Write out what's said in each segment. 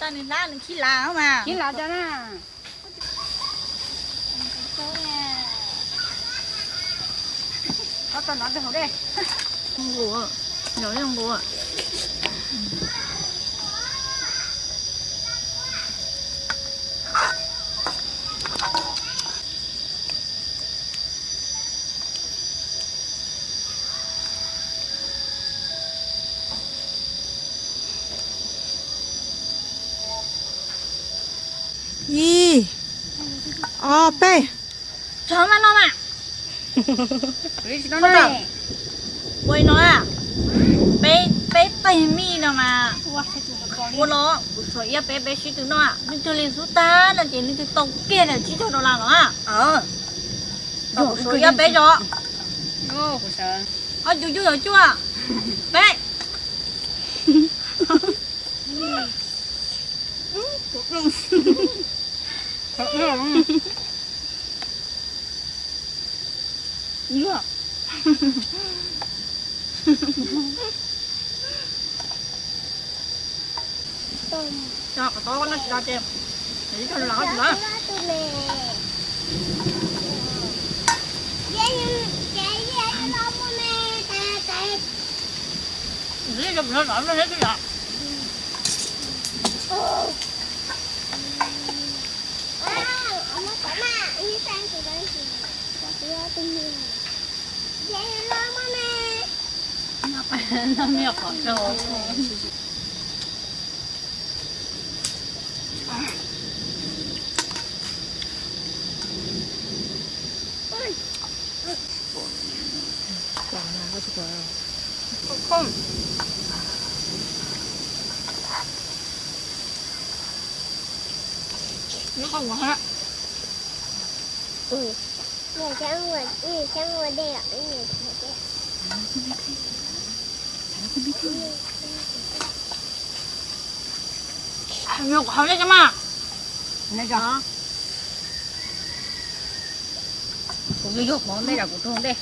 Nws hlab nws khib lav mas. Khib lav tso na. Ob tog no rau hauv dej. Nqus, nqus. Ib, ob, peb. Txhob maj no mas. Ua no, peb, peb teg mij no mas. Ua no, kuv txhom iab peb, peb sib tw noj, leej twg li xub tag no ces leej twg tau kiag ntawm tsib caug dollar no. Kuv txhom iab peb zog. Ob cuj cuj yog cuaj, peb. Kuv yuav yuav qhov ntej, kuv rau ntej.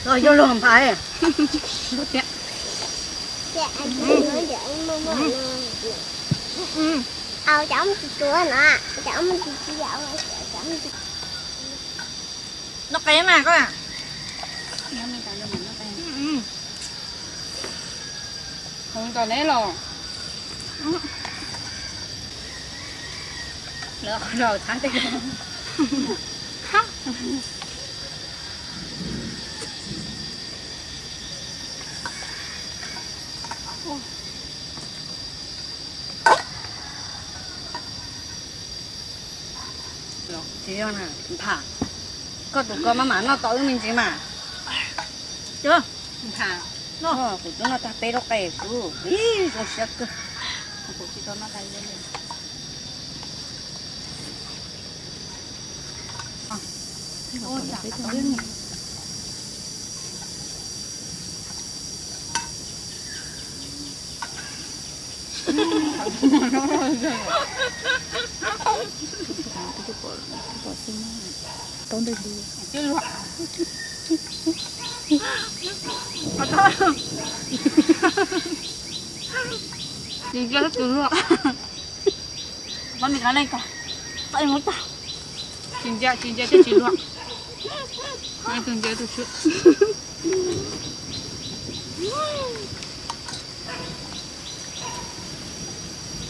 Los yog luag nphav. Noj qe mas koj. Hov nkaus neb los. Lawv qhov rau thab tej. Tsis yog na, nphav, koj tus ko maj mam noj tau wb me ntsis mas. Nphav, kuv twb noj tag peb lub qe xwb, ib zoo siab kawg. Kuv tsis tau noj tag li. Tsis ntsia tus luag. Pab me kab leej ko, pab mus tag. Tsis ntsia, tsis ntsia thiaj tsis luag. Tus ntsia tus tswv.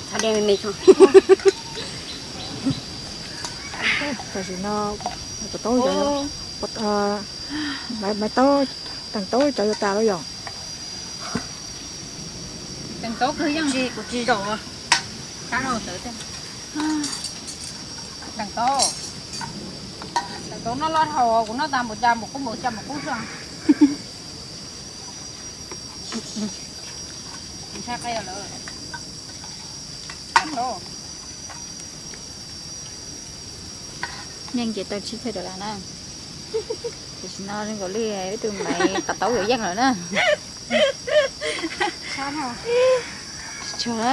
Txhob de me me tso. Tam sim no puas taub, maiv taub, teem taub cov yuav tas lawm yom. Teem taub kawg yeej, kuv tsis zaum. Teem taub, teem taub noj loj dhau, kuv noj tag npaum cas npaum qub, npaum cas npaum qub xwb. Ntshai qe lawm. Nyeej ces tau tsib caug dollar na. Tam sim no zoo nkaus li ib tug maiv tav taub yuav yeej lawm na. Tsis tshua na.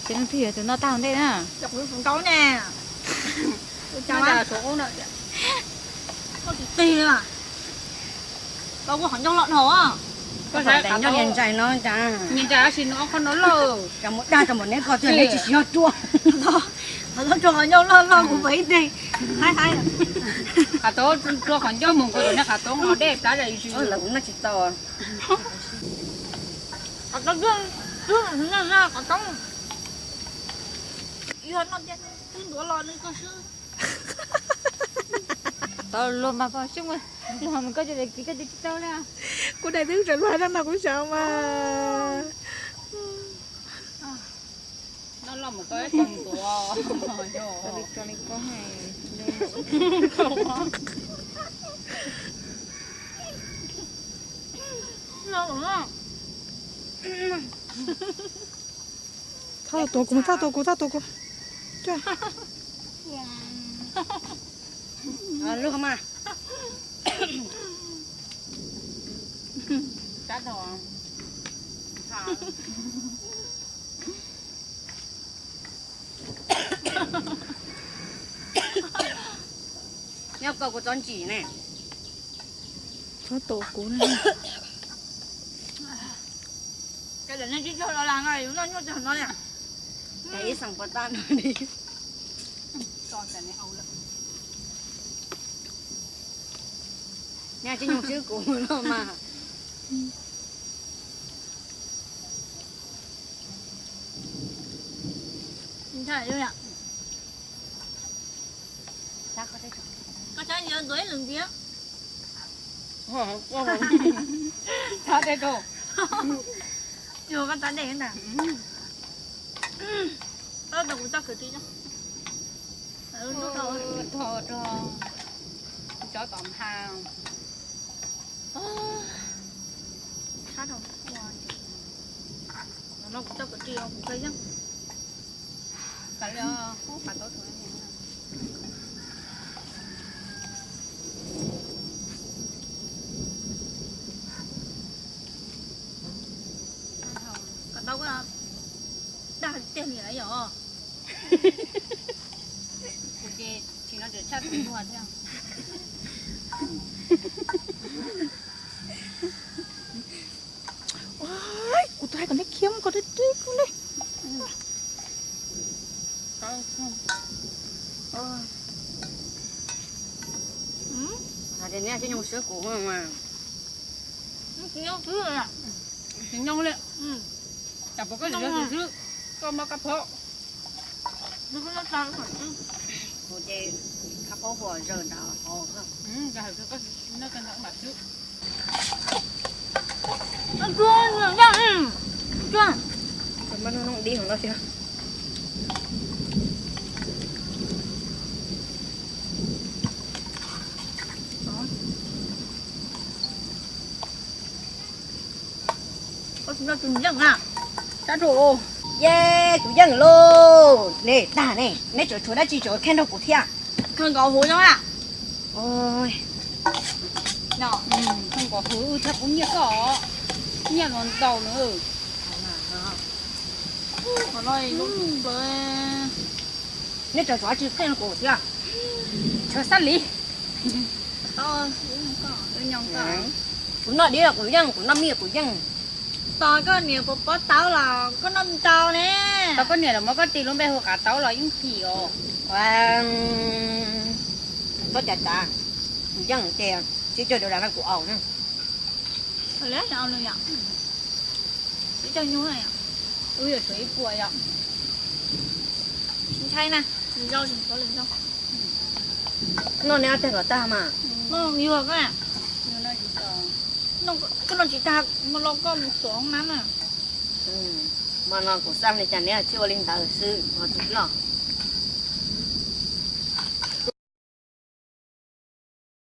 Ces leej twg yuav tus noj tag ua ntej na? Kuv tus ntau ne. Tus cas mas, tus tig mas. Tau kuv qhov ncauj loj dhau. Koj saib qhov ncauj niag ntsais no cas, niag ntsais tab sis nws ob qho no loj. Cas mus dag rau npaum neb ko twb neb tsis siv hos rua. Qhov ncauj loj loj kuv pom ib teg. Haib haib. Qhov toob rua qhov ncauj mus nkaus rau neb qhov toob ho dej plab zais zis. Lawv kuv noj tsis tau. Qhov toob, qhov toob. Yog noj twb ntuav los nws koj swb. Tau luag mas pom xyoob, luag mas koj cia li kis koj cia tsis tau li. Kuv daim twb tseem luag no mas kuv xyaum mas. Noj loj mus koj tsis ntuav. Thauj tuav kuv, thauj tuav kuv, thauj tuav kuv. Lug mas. Nyob koj kuv txob ntsim ne. Txhob tua kuv na. Cas nej tsis txog los las no yus noj nyuaj txog no li. Cas ib xeem puas tag no li. Nyaj tsis nyoo xwb kuv no mas. Koj saib ntsia ntuav ib lwm ntiag. Txhob dej rau. Yog koj txhob dej ntag. Tau kuv txoj kwv tij. Rho rau cov tom nphas. Sab rau. No kuv txoj kwv tij kuv koj yeej. Kav liam, qhov tau rau. Koj tau, dag tiag li yom. Kuv ces tsis no tseem tshaj tus luag thiab. Kuv twb hais kom nej khiav mus kom deb deb koj li. Hais tias neb tsis nyoo xwb kuv mas. Tsis nyoo li. Cas puas koj tsis nyoo xwb, koj mob kab phaub. Kuv ces kab phaub huam zaws ntawd hov. Dib hov no thiab. Tus yeej na. Sab rau. Ye, tus yeej lauj. Ne, tag ne, neb tseem tshuav dab tsi tseem kheej nrog kuv thiab? Khaws nkaus huv no a. Khaws nkaus huv thiab kuv nyiaj koj, nyiaj los ntau na. Neb tseem tshuav dab tsi kheej nrog kuv thiab? Tshuav xab lis. Kuv noj dib los kuv yeej, kuv noj mij los kuv yeej. Tos koj niam puas pov tawb los koj noj ntau ne. Tos koj niam los muab koj tis lub npe hu qav taub los yeej phim os. Txhob cav cav, kuv yeej ces sib cog dua las no kuv aus na. Sib cog nyuj na. Wb yuav tshuav ib puas yom. Ntshai na, lwm zaus tseem tshuav lwm zaus. Noj neb ob teg kom tag mas. Noj yuag koj. Koj noj tsis tag mas los koj mus xuas hoob nab na. Mas no kuv xaj li cas neb tsis ua li ntawd xwb ho tus loj.